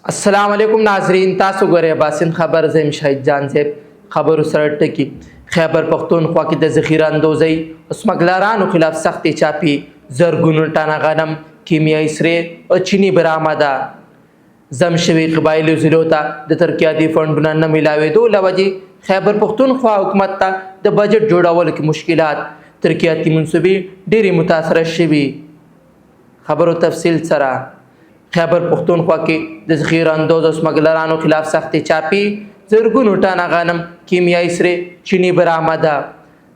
السلام علیکم ناظرین، تاسو ګورئ اباسین خبر. زه یم شاهد جان صاحب. خبرو سره ټکی، خیبر پښتونخوا کې د ذخیره اندوزۍ او سمګلرانو خلاف سختې چاپي، زرګونو ټنه غنم، کیمیاوي سرې او چیني برآمده. ضم شوي قبایلي ضلعو ته د ترقیاتي فنډونه نه ملاوېدو له وجې خیبر پښتونخوا حکومت ته د بجټ جوړولو کې مشکلات، ترقیاتي منصوبې ډېرې متاثره شوي. خبرو تفصیل سره، خیبر پښتونخوا کې د ذخیره اندوز او سمګلرانو خلاف سختې چاپي، زرګونو ټنه غنم، کیمیاوي سرې، چیني برآمده.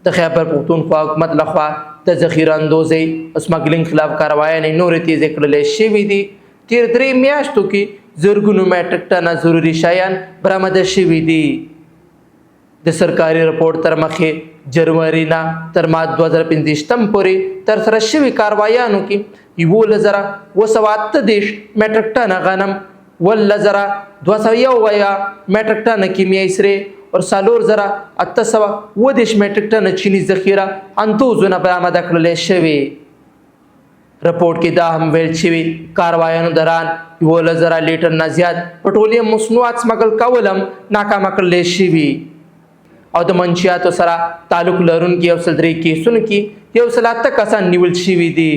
د خیبر پښتونخوا حکومت لخوا د ذخیره اندوزۍ او سمګلینګ خلاف کاروایانې نورې تیزې کړلې شوې دي. تېر 3 میاشتو کې زرګونو میټریک ټنه ضروري شیان برآمده شوي دي. د سرکاري رپورټ تر مخې، جنوري نه تر مارچ 2025 پورې تر سره شوي کاروایانو کې 11,738 میټریک ټنه غنم، 17,271 میټریک ټنه کیمیاوي سرې او 4837 میټریک ټنه چیني ذخیره اندوزونه برآمده کړل شوې. رپورټ کې دا هم ویل شوي، کاروایانو دوران 11,000 لیټر نه زیات پټرولیم مصنوعات سمګل کول هم ناکامه کړل شوي او د منشیاتو سره تعلق لرونکي 103 کیسونو کې 108 کسان نیول شوي دي.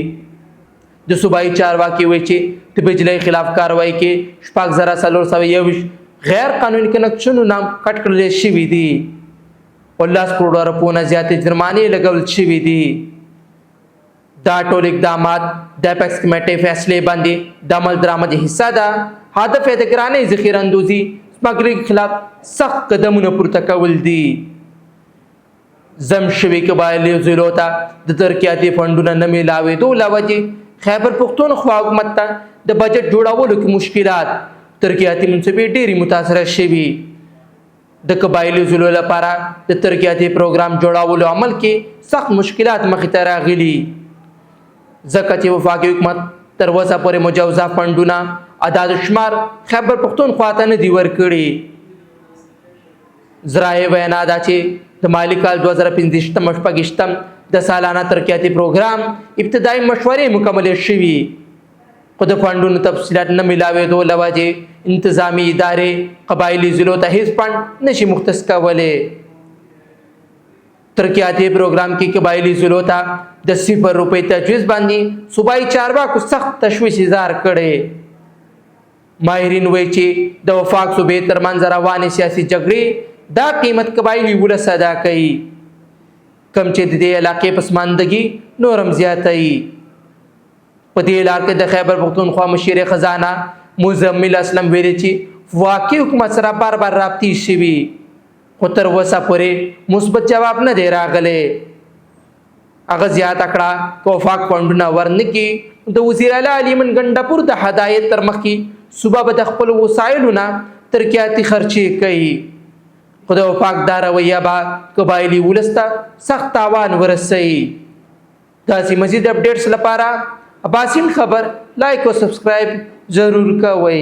د صوبایي چارواکي وایي چې د بجلۍ خلاف کاروایی کې 6421 غیر قانوني کنکشنونه کټ کړل شوي دي او 10 کروڑ روپو نه زیاتې جرمانې لګول شوي دي. دا ټول اقدامات د اپیکس کمیټې فیصلې باندې د عمل درآمد حصه ده. هدف یې د ګرانۍ، ذخیره اندوزي، سمګلینګ خلاف سخت قدمونه پورته کول دي. ضم شوي قبایلي ضلعو ته د ترقیاتي فنډونه نه ملاوېدو له وجې خیبر پښتونخوا حکومت ته د بجټ جوړولو کې مشکلات، ترقیاتي منصوبې ډېرې متاثره شوي. د قبایلي ضلعو لپاره د ترقیاتي پروګرام جوړولو عمل کې سخت مشکلات مخې ته راغلي، ځکه چې وفاقي حکومت تر اوسه پورې مجوزه فنډونه اعداد شمار خیبر پښتونخوا ته نه دي ورکړي. ذرایع وینا ده چې د مالي کال 2025 26 د سالانه ترقیاتي پروګرام ابتدایي مشورې مکملې شوي، خو د فنډونو تفصیلات نه ملاوېدو له وجې انتظامي ادارې قبایلي ضلعو ته هیڅ فنډ نشي مختص کولی. ترقیاتي پروګرام کې قبایلي ضلعو ته د 0 روپۍ تجویز باندې صوبایي چارواکو سخت تشویش اظهار کړی. ماهرین وایي چې د وفاق صوبې ترمنځ روانې سیاسي جګړې دا قیمت قبایلي ولس ادا کوي، کوم چې د دې علاقې پسماندګي نورم زیاتوي. په دې لار کې د خیبر پښتونخوا مشیر خزانه مزمل اسلم ویلي چې وفاقي حکومت سره بار بار رابطې شوي، خو تر اوسه پورې مثبت جواب نه دی راغلی. هغه زیاته کړه، که وفاق فنډونه ورنکړي، د وزیر اعلی علي امین ګنډاپور د هدایت تر مخې صوبه به د خپلو وسایلو نه ترقیاتي خرچې کوي، خو د وفاق دا رویه به قبایلي ولس ته سخت تاوان ورسوي. داسې مزید اپډیټس لپاره اباسین خبر لایک او سبسکرایب ضرور کوئ.